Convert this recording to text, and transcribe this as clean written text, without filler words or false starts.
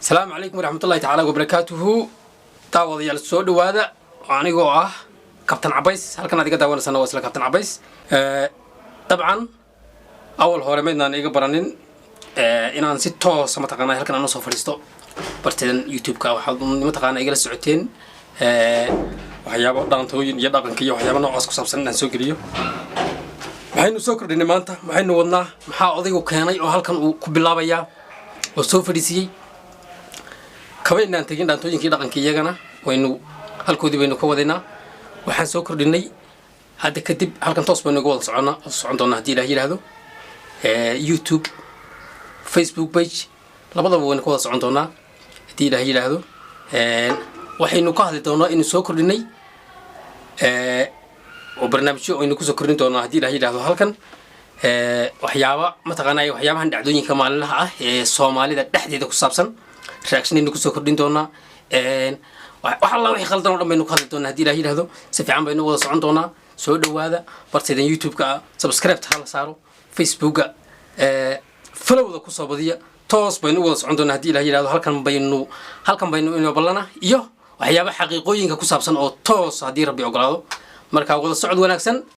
Asalaamu calaykum waraxmatullahi tacaala wabarakaatuhu. Daawadayaal, soo dhowaada. Anigoo ah Kabtan Cabays, halkan aad iga daawanaysana waa isla Kabtan Cabays. Dabcan awal hore maydnaan iga baranin inaan si toosa mataqaanaa halkan aan usoo fadhiisto barteedan YouTube-ka. Waxaad mataqaanaa igala socoteen waxyaabo dhaantooyin iyo dhaqanka iyo waxyaabo noocaas ku saabsan inaan soo geliyo. Maxaynu soo kordhinay maanta? Maxaynu wadnaa? Maxaa odaygu keenay oo halkan uu ku bilaabayaa oo soo fadhiisiyey? Kaba inaan tegin dhaantooyinkii dhaqanka, iyagana waynu halkoodii baynu ka wadaynaa. Waxaan soo kordhinay hadda kadib halkan toos baynu uga wada soconnaa, socon doonaa haddii Ilaah yidhaahdo. YouTube, Facebook page, labadaba waynu ka wada socon doonaa haddii Ilaah yidhaahdo. Waxaynu ka hadli doonaa inuu soo kordhinay oo barnaamijyo aynu kusoo kordhin doonaa haddii Ilaah yidhaahdo halkan, waxyaaba mataqaanaa waxyaabahan dhacdooyinka maalinlaha ah ee Soomaalida dhexdeeda ku saabsan reactionaynu kusoo kordhin doonaa. Wax alla wixii khaldan oo dhan baynu ka hadli doonaa haddii Ilaah yidhaahdo. Si fiican baynu wada socon doonaa. Soo dhowaada. Barteedan YouTube-ka ah subscribe ha la saaro, Facebooka followda kusoo badiya. Toos baynu u wada socon doonaa haddii Ilaah yidhahdo. Halkan baynu inoo ballana iyo waxyaaba xaqiiqooyinka ku saabsan oo toos haddii Rabbi ogolaado. Marka wada socod wanaagsan.